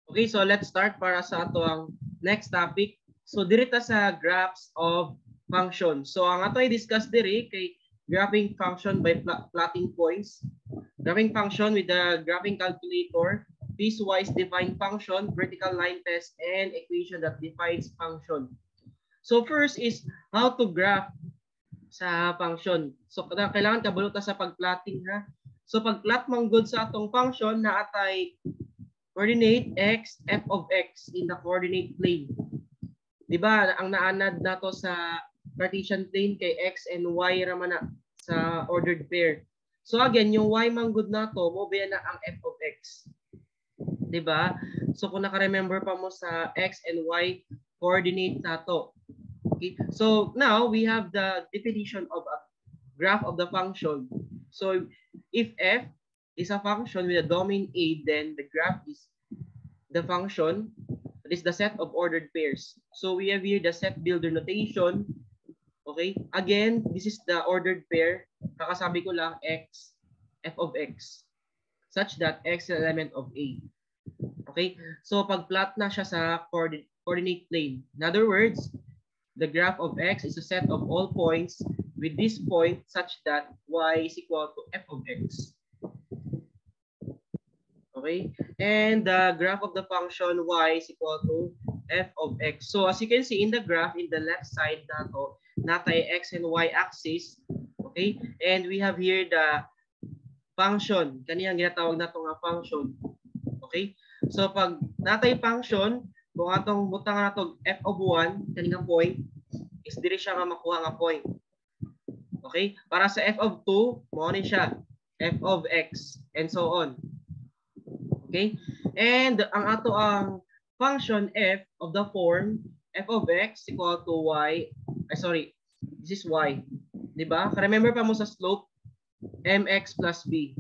Okay, so let's start para sa ato ang next topic. So diri ta sa graphs of function. So ang ato i-discuss diri kay graphing function by plotting points, graphing function with the graphing calculator, piecewise defined function, vertical line test, and equation that defines function. So first is how to graph sa function. So kailangan kabalo ta sa pag-plotting ha. So pag-plot man gud sa atong function na atay coordinate x, f of x in the coordinate plane. 'Di ba? Ang naanad nato sa Cartesian plane kay x and y ra man na sa ordered pair. So again, yung y man gud nato mo biya na ang f of x. 'Di ba? So kung naka-remember pa mo sa x and y coordinate nato. Okay? So now we have the definition of a graph of the function. So if f is a function with a domain A, then the graph is the function, that is the set of ordered pairs. So we have here the set builder notation. Okay? Again, this is the ordered pair. Kakasabi ko lang x, f of x, such that x is an element of A. Okay? So pag-plot na siya sa coordinate plane. In other words, the graph of x is a set of all points with this point such that y is equal to f of x. Okay? And the graph of the function y is equal to f of x. So as you can see in the graph, in the left side nato, natay x and y axis. Okay? And we have here the function. Kaniyang ginatawag nato nga function. Okay? So pag natay function, kung atong butang nato f of 1, kani nga point, is diri siya nga makuha nga point. Okay? Para sa f of 2, mao ni siya f of x and so on. Okay? And ang ato ang function f of the form f of x equal to y, ay sorry, this is y. 'Di ba? Remember pa mo sa slope mx plus b.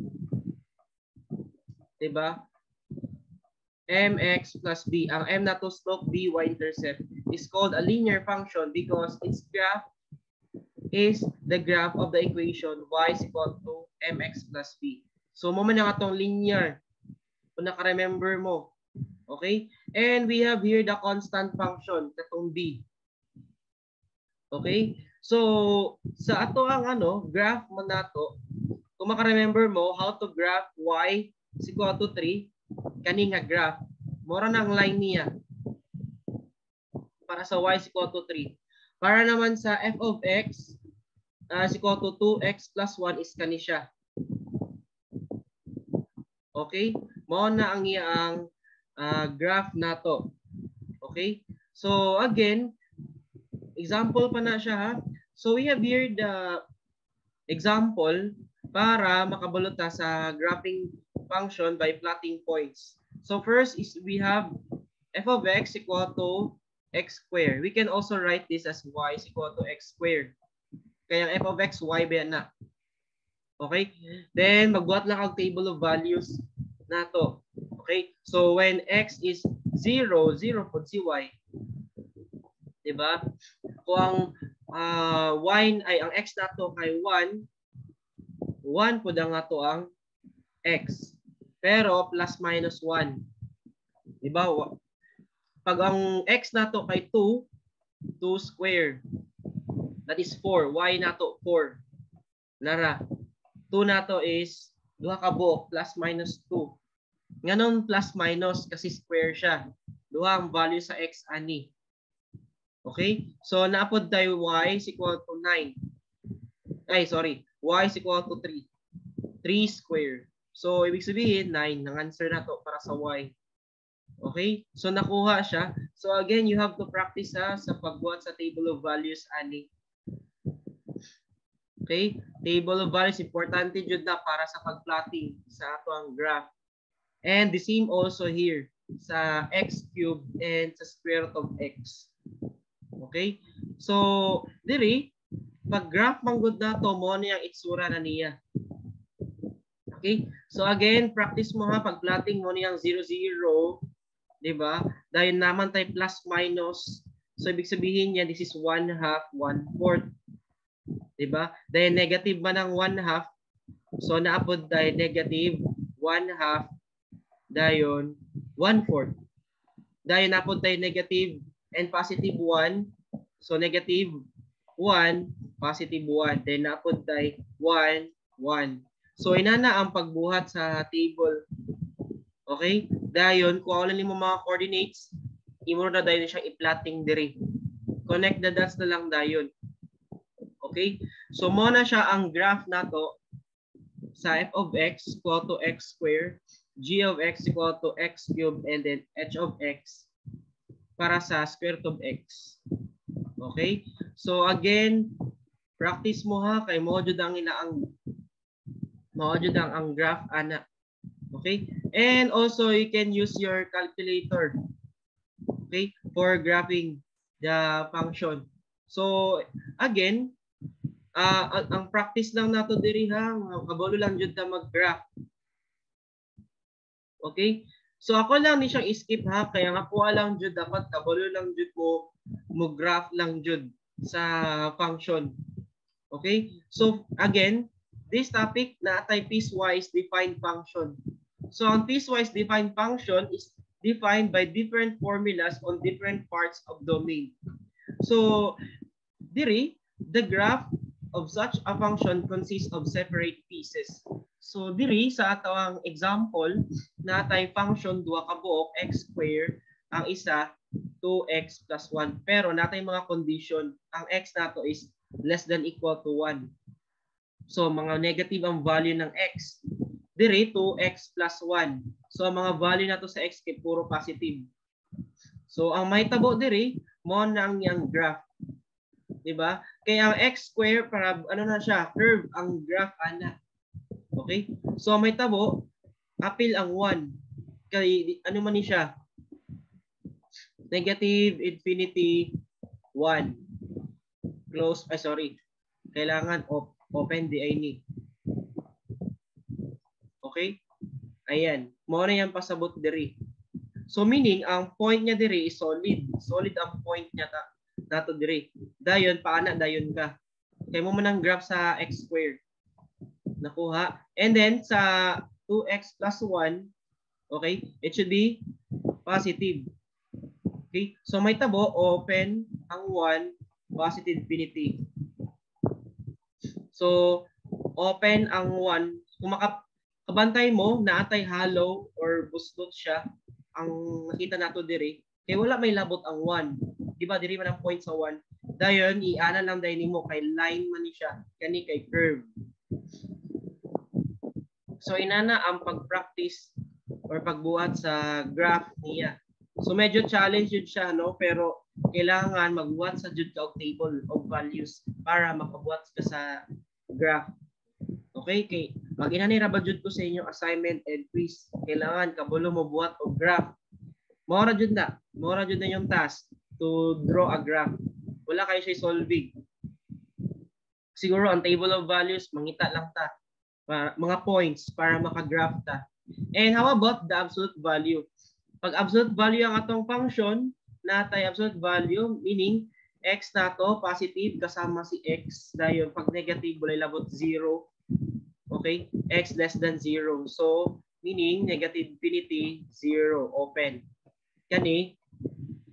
'Di ba? Mx plus b. Ang m na to slope, b y-intercept is called a linear function because its graph is the graph of the equation y is equal to mx plus b. So mo man ang atong linear kung naka-remember mo. Okay? And we have here the constant function, katong b. Okay? So, sa ato ang ano, graph mo nato, kung maka-remember mo how to graph y is equal to 3, kani nga graph, mora nang line niya para sa y is equal to 3. Para naman sa f of x is equal to 2x plus 1 is kani siya. Okay? Mao na ang iyang graph nato. Okay? So again, example pa na siya ha. So we have here the example para makabalo ta sa graphing function by plotting points. So first is we have f of x equal to x square. We can also write this as y is equal to x square. Kaya ang f of x, y ba na? Okay? Then, magbuhat lang ang table of values nato. Okay? So, when x is 0, 0 po si y. Diba? Kung ang y ay ang x nato kay 1, 1 po ang ato ang x. Pero plus minus 1. Diba? Pag ang x nato kay 2, 2 square. That is 4. Y nato 4. Nara. 2 nato is duha ka buok plus minus 2. Nganon plus minus? Kasi square siya. Duha ang value sa x ani. Okay? So naapod tayo y is equal to 9. Ay, sorry. Y is equal to 3. 3 square. So, ibig sabihin, 9 ang answer na to para sa y. Okay? So, nakuha siya. So, again, you have to practice ha, sa pagbuhat sa table of values ani. Okay? Table of values, importante jud na para sa pag-plotting sa ato ang graph. And the same also here sa x cubed and sa square root of x. Okay? So, diri, pag graph man gud nato, mo ni ang itsura na niya. Okay? So again, practice mo ha pag plotting mo niyang 0 0, 'di ba? Dahil naman tay plus minus. So ibig sabihin niya this is 1 half 1 fourth. 'Di ba? Dahil negative man ang 1 half, so naapod tayo negative 1 half dayon 1 fourth. Dayon naa pod tay negative and positive 1. So negative 1, positive 1. Then naa pod tay 1, 1. So inana ang pagbuhat sa table. Okay? Dayon, kung wala nimo mga coordinates, imo na dayon siyang i-plotting diri. Connect the dots na lang dayon. Okay? So mo na siya ang graph nato sa f of x equal to x square, g of x equal to x cubed, and then h of x para sa square root of x. Okay? So again, practice mo ha, kay mo jud ang inaang mao jud ang graph ana. Okay? And also you can use your calculator, okay, for graphing the function. So again, ang practice lang nato diri ha, kabalo lang jud ta mag-graph. Okay? So ako lang ni siyang skip ha, kaya nga po lang jud dapat kabalo lang jud mo mo graph lang jud sa function. Okay? So again, this topic naa tay piecewise defined function. So ang piecewise defined function is defined by different formulas on different parts of domain. So diri, the graph of such a function consists of separate pieces. So diri sa ato ang example, naa tay function duha ka buok, x square ang isa, 2x plus 1. Pero naa tay mga condition, ang x nato is less than equal to 1. So mga negative ang value ng x. Diri 2x plus 1. So ang mga value nato sa x kay puro positive. So ang mahitabo diri mo na ang iyang graph. Di ba? Kaya ang x square para ano na siya, curve ang graph ana. Okay? So may tabo apil ang 1. Kay ano man ni siya? Negative infinity 1. Close, ay sorry. Kailangan open di ay ni. Okay? Ayan. Mao na yan pasabot diri. So meaning, ang point niya diri is solid. Solid ang point niya ta nato diri. Dayon, paana dayon ka. Kay mo man ang graph sa x square. Nakuha. And then, sa 2x plus 1, okay, it should be positive. Okay? So may tabo, open ang 1, positive infinity. So, open ang 1. Kung makabantay mo, naa tay hollow or buslot siya, ang nakita nato diri, kay wala may labot ang 1. Di ba diri man ang point sa 1? Dayon iana lang dayon nimo kay line man ni siya, kani kay curve. So inana ang pag-practice or pagbuhat sa graph niya. So medyo challenge yun siya, no, pero kailangan magbuhat sa jud ka og table of values para makabuhat ka sa graph. Okay, kay mag-inani ra ba jud ko sa inyong assignment and quiz. Kailangan kabalo mo buhat og graph. Mao ra jud na. Mao ra jud na yung task to draw a graph. Wala kayo siya solving. Siguro ang table of values mangita lang ta para, mga points para maka-graph ta. And how about the absolute value? Pag absolute value ang atong function, naa tay absolute value, meaning x nato positive kasama si x, dayon pag negative walay labot 0. Okay? X less than 0. So meaning negative infinity 0, open. Kani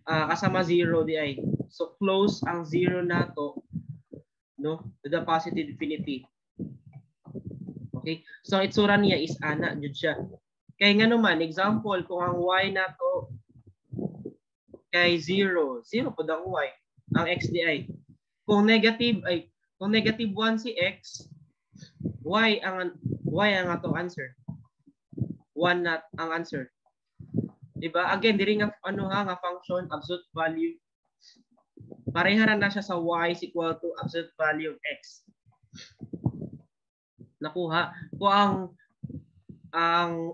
kasama 0 di ay. So close ang 0 nato, no, to the positive infinity. Okay? So ang itsura niya is ana jud siya. Kay nga naman, example, kung ang y nato kay 0, 0 pod ang y, ang x di ay. Kung negative 1 si x, y ang atong answer. 1 na ang answer. Diba? Again, diri nga ano ha nga function, absolute value. Pareha ra na siya sa y is equal to absolute value of x. Nakuha ko ang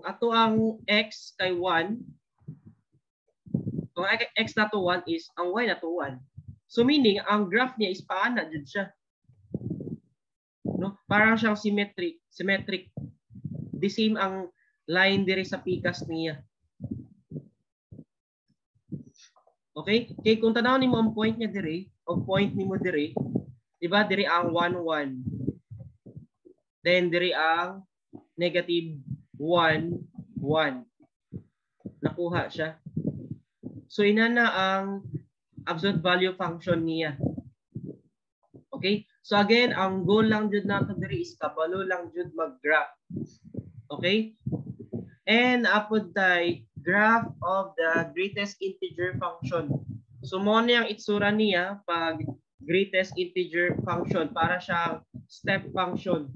ato ang x kay 1, kung x nato 1 is ang y nato 1. So meaning ang graph niya is paana jud siya. No? Parang siyang symmetric, symmetric. The same ang line diri sa pikas niya. Okay? Kay kung tan-awon nimo ang point niya diri o point nimo diri, di ba diri ang 1 1. Then diri ang negative 1 1. Nakuha siya. So inana ang absolute value function niya. Okay? So again, ang goal lang jud nato diri is kabalo lang jud mag-graph. Okay? And apod tay graph of the greatest integer function. So mo ni ang itsura niya pag greatest integer function, para siyang step function.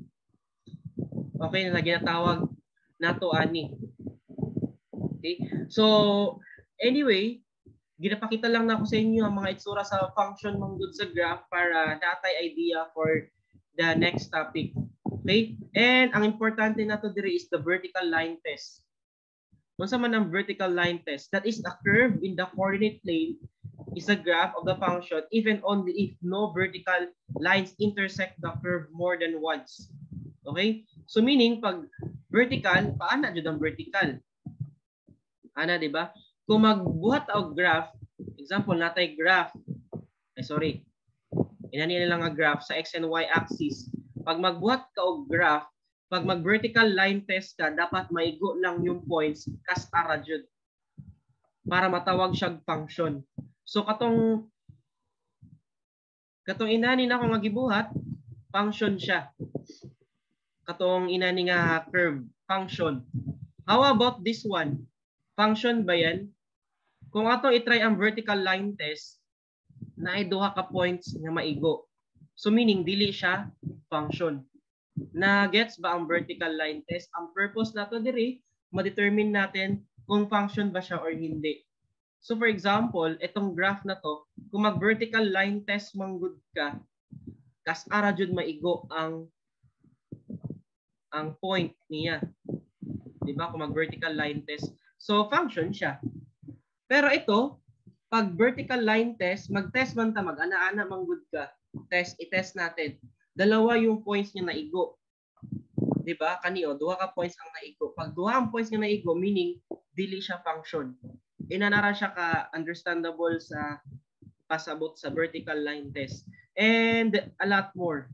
Okay, na ginatawag nato ani. Okay? So anyway, ginapakita lang nako sa inyo ang mga itsura sa function manggod sa graph para natay idea for the next topic. Okay? And ang importante nato diri is the vertical line test. Unsa man ang vertical line test? That is, a curve in the coordinate plane is a graph of the function if and only if no vertical lines intersect the curve more than once. Okay? So meaning, pag vertical, paana jud ang vertical? Ana, di ba? Kung magbuhat og graph, example, natay graph, ay sorry, inani na lang ang graph sa x and y axis. Pag magbuhat ka og graph, pag mag-vertical line test ka, dapat maigo lang yung points kas ara jud para matawag siyang function. So katong inani na ako nga gibuhat, function siya. Katong inani nga curve, function. How about this one? Function ba yan? Kung atong i-try ang vertical line test, naay duha ka points nga maigo. So meaning dili siya function. Na gets ba ang vertical line test? Ang purpose nato diri, ma-determine natin kung function ba siya or hindi. So for example, itong graph na to, kung mag-vertical line test manggod ka, kas ara jud maigo ang point niya. Di ba? Kung mag-vertical line test. So function siya. Pero ito, pag vertical line test, mag-test man ta, mag-ana-ana manggod ka. Test, i-test natin. Dalawa yung points niya naigo. 'Di ba? Kani o, duha ka points ang naigo. Pag duha ang points niya naigo, meaning dili siya function. Inanara siya ka understandable sa pasabot sa vertical line test. And a lot more.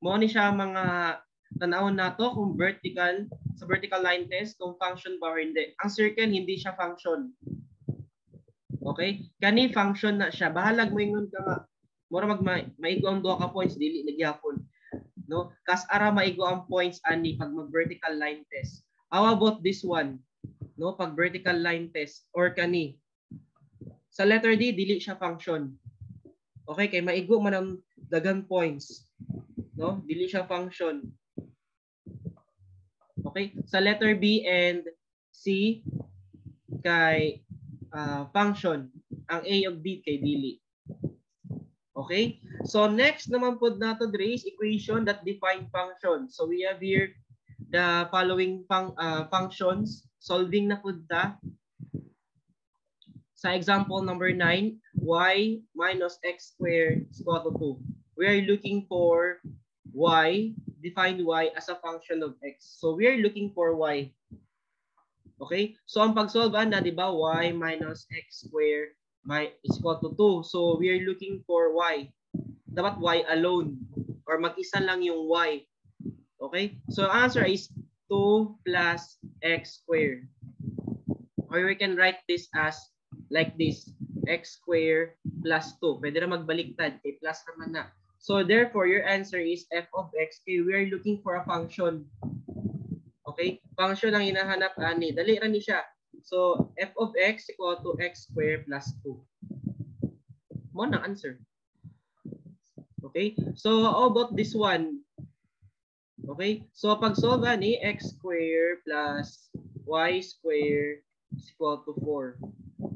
Mo ni siya mga tanawon nato kung vertical sa vertical line test, kung function ba or hindi. Ang circle, hindi siya function. Okay? Kani, function na siya. Bahalag mo ingon ka nga mura mag maigo ang duha ka points, dili na gyapon. No? Kas ara maigo ang points ani pag mag vertical line test. How about this one? No, pag vertical line test or kani. Sa letter D, dili siya function. Okay, kay maigo man ang dagan points. No? Dili siya function. Okay? Sa letter B and C kay function. Ang A ug D kay dili. Okay? So next naman pod nato diri is equation that define function. So we have here the following functions. Solving na pud ta. Sa example number 9, y minus x squared is equal to 2. We are looking for y, define y as a function of x. So we are looking for y. Okay? So ang pag-solve na, di ba, y minus x squared is equal to 2. So we are looking for y. Dapat y alone or mag-isa lang yung y. Okay? So ang answer is 2 plus x squared. Or we can write this as like this, x squared plus 2. Pwede na magbaliktad, kay plus naman na. So therefore, your answer is f of x. Okay, we are looking for a function. Okay? Function ang hinahanap ani. Dali ra ni siya. So f of x equal to x squared plus 2. Mo na answer. Okay? So how about this one? Okay? So pag solve ani, x squared plus y squared is equal to 4.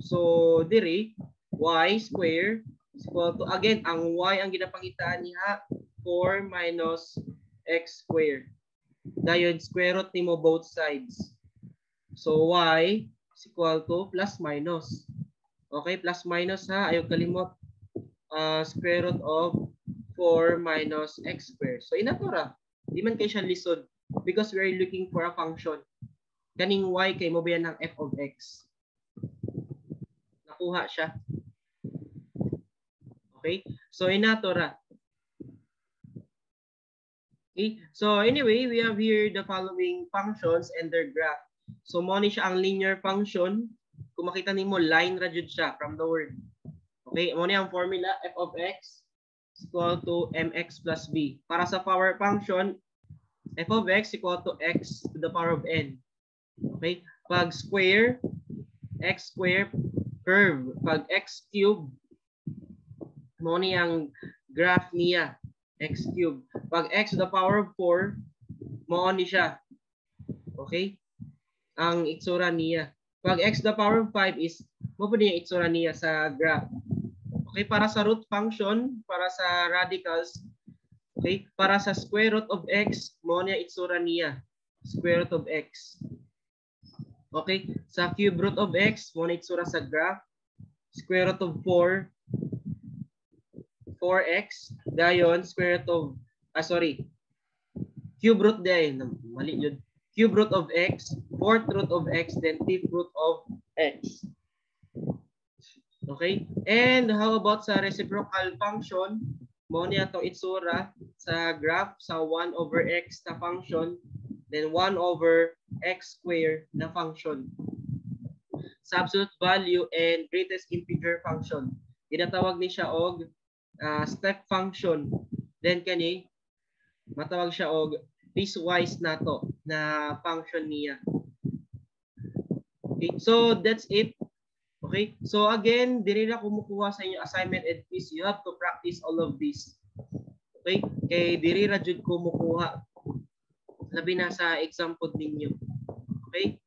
So diri, y squared is equal to, again, ang y ang ginapangitaan niya, 4 minus x squared. Dayon, square root nimo both sides. So y is equal to plus minus. Okay, plus minus ha, ayaw kalimot. Square root of 4 minus x squared. So inatura. Di man kay siya lisod because we are looking for a function. Kaning y kay mo ba ng f of x. Nakuha siya. Okay? So inatura. Okay? So anyway, we have here the following functions and their graph. So mo ni siya ang linear function. Kung makita nimo, line ra jud siya from the word. Okay, mao ni ang formula, f of x is equal to mx plus b. Para sa power function, f of x equal to x to the power of n. Okay? Pag square, x square curve. Pag x cube, mao ni ang graph niya, x cube. Pag x to the power of 4, mao ni siya. Okay? Ang itsura niya. Pag x to the power of 5 is mao po niya itsura niya sa graph. Okay, para sa root function, para sa radicals, okay, para sa square root of x, mao niya itsura niya. Square root of x. Okay, sa cube root of x, mao na itsura sa graph. Square root of 4, 4x, dayon square root of, ah sorry, cube root dayon, mali yun. Cube root of x, fourth root of x, then fifth root of x. Okay? And how about sa reciprocal function? Mao niya itong itsura sa graph sa 1 over x na function, then 1 over x square na function. Sa absolute value and greatest integer function. Ginatawag ni siya og step function. Then kani matawag siya og piecewise nato na function niya. Okay, so that's it. Okay? So again, diri na kumukuha sa inyo assignment and quiz. You have to practice all of this. Okay? Kay diri ra jud kumukuha. Labi na sa exam pod ninyo. Okay?